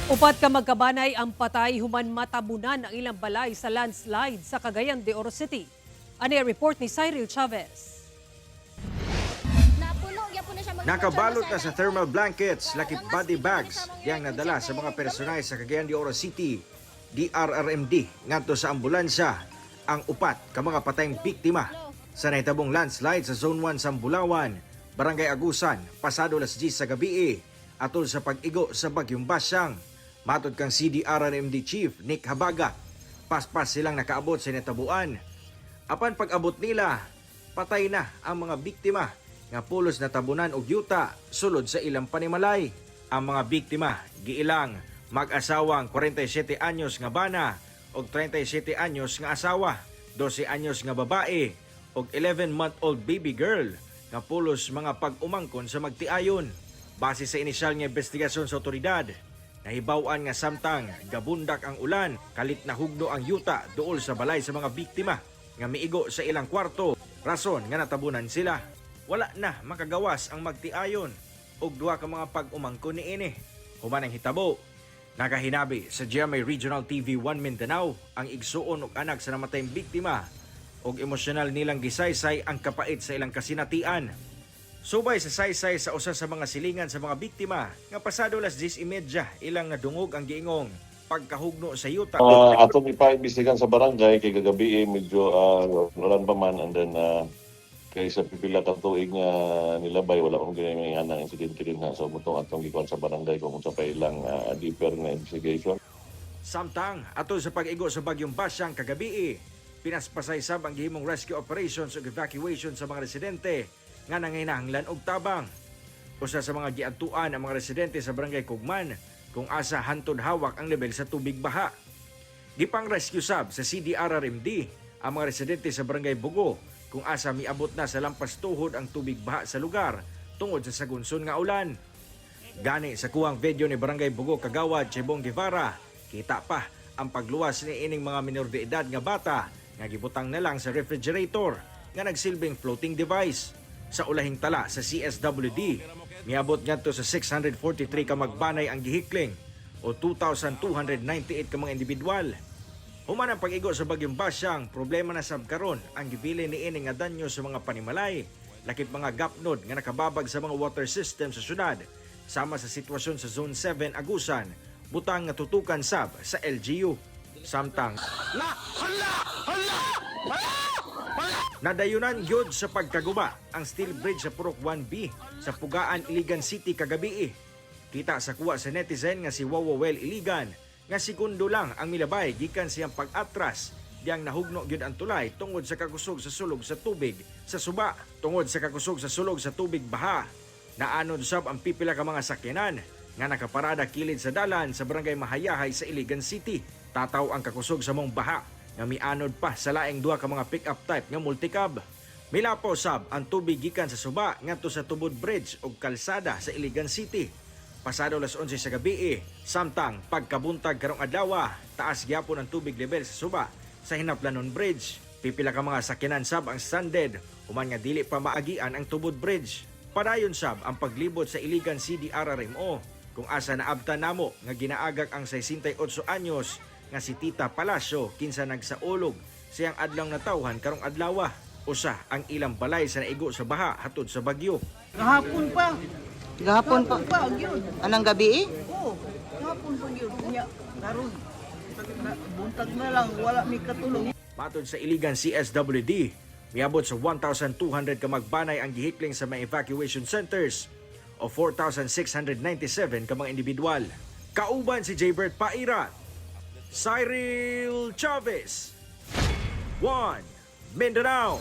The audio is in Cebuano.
Upat ka magkabanay ang patay human matabunan ang ilang balay sa landslide sa Cagayan de Oro City. Ani ang report ni Cyril Chavez. Napuno, gyapon na siya. Nakabalot na sa thermal blankets, lakip body bags, diyang nadala sa mga personay sa Cagayan de Oro City, DRRMD, ngadto sa ambulansya, ang upat ka mga patayng biktima sa nahitabong landslide sa Zone 1 sa Bulawan, Barangay Agusan, pasado alas 10 sa gabi, atol sa pag-igo sa Bagyong Basyang. Matod kang CDRRMD Chief Nick Habaga, paspas silang nakaabot sa natabuan. Apan pag-abot nila, patay na ang mga biktima nga pulos natabunan og yuta sulod sa ilang panimalay. Ang mga biktima giilang mag-asawang 47 anyos nga bana og 37 anyos nga asawa, 12 anyos nga babae og 11-month-old baby girl nga pulos mga pag-umangkon sa magtiayon. Base sa inisyal nga investigasyon sa otoridad, nahibaw-an nga samtang gabundak ang ulan, kalit na hugno ang yuta duol sa balay sa mga biktima nga miigo sa ilang kwarto, rason nga natabunan sila. Wala na makagawas ang magtiayon og duha ka mga pag-umangkon niini. Human ang hitabo, nakahinabi sa GMA Regional TV 1 Mindanao ang igsuon og anak sa namatayng biktima og emosyonal nilang gisaysay ang kapait sa ilang kasinatian. Subay sa saysay sa usa sa mga silingan sa mga biktima nga pasado alas 10:30 ilang nadungog ang giingong pagkahugno sa yuta. Atong ipaimbestigan sa barangay kay kagabi eh, medyo ulan pa man and then kay sa pipila ka tuig nga nilabay, wala akong ganyan nga insidente din ha. So mao tong atong gikuan sa barangay kung unsa pa ilang deeper nga investigation. Samtang atol sa pag-igo sa Bagyong Basyang kagabi, pinaspasay sab ang gihimong rescue operations ug evacuation sa mga residente nga nanginahanglan og tabang. Usa sa mga giadtuan ang mga residente sa Barangay Kugman kung asa hantod hawak ang level sa tubig baha. Gipang rescue sab sa CDRRMD ang mga residente sa Barangay Bugo kung asa miabot na sa lampas tuhod ang tubig baha sa lugar tungod sa sagunson nga ulan. Gani sa kuwang video ni Barangay Bugo Kagawad Chebong Guevara, kita pa ang pagluwas ni ining mga minor de edad nga bata nga gibutang na lang sa refrigerator nga nagsilbing floating device. Sa ulahing tala sa CSWD, miabot ngadto sa 643 ka magbanay ang gihikling o 2,298 ka mga individual. Human ang pag-igo sa Bagyong Basyang, problema na sab karon ang gibili ni ini nga danyo sa mga panimalay, lakip mga gapnod nga nakababag sa mga water system sa syudad, sama sa sitwasyon sa Zone 7 Agusan, butang nga tutukan sab sa LGU. Samtang nadayunan gyud sa pagkaguba ang steel bridge sa Purok 1B sa Pugaan, Iligan City kagabi. Kita sa kuha sa netizen nga si Wowowel Iligan nga segundo lang ang milabay gikan siyang pag-atras diyang nahugno gyud ang tulay tungod sa kakusog sa sulog sa tubig sa suba. Tungod sa kakusog sa sulog sa tubig baha, naanod sab ang pipila ka mga sakyanan nga nakaparada kilid sa dalan sa Barangay Mahayahay sa Iligan City. Tataw ang kakusog sa mong baha nga mianod pa sa laing duha ka mga pick-up type nga multicab. Milapaw sab ang tubig gikan sa suba ngadto sa Tubod Bridge ug kalsada sa Iligan City. Pasado alas 11 sa gabi, samtang pagkabuntag karong adlaw, taas gyapon ang tubig level sa suba sa Hinaplanon Bridge. Pipila ka mga sakyanan sab ang stranded human nga dili pa maagian ang Tubod Bridge. Padayon sab ang paglibot sa Iligan CDRRMO kung asa naabtan namo nga ginaagak ang 68 anyos nga si Tita Palacio kinsa nagsaulog siyang adlaw natawhan karong adlaw. Usa ang ilang balay sa naigo sa baha hatod sa bagyo. Gahapon pa. Gahapon pa. Pa gyud. Anang gabi eh? Oo. Gahapon pa gyud. Unya karon buntag na lang wala mi katulog. Matod sa Iligan CSWD, miabot sa 1,200 ka magbanay ang gihikling sa mga evacuation centers o 4,697 ka mga individual. Kauban si Jaybert Pairat, Cyril Chavez, 1 Mindanao.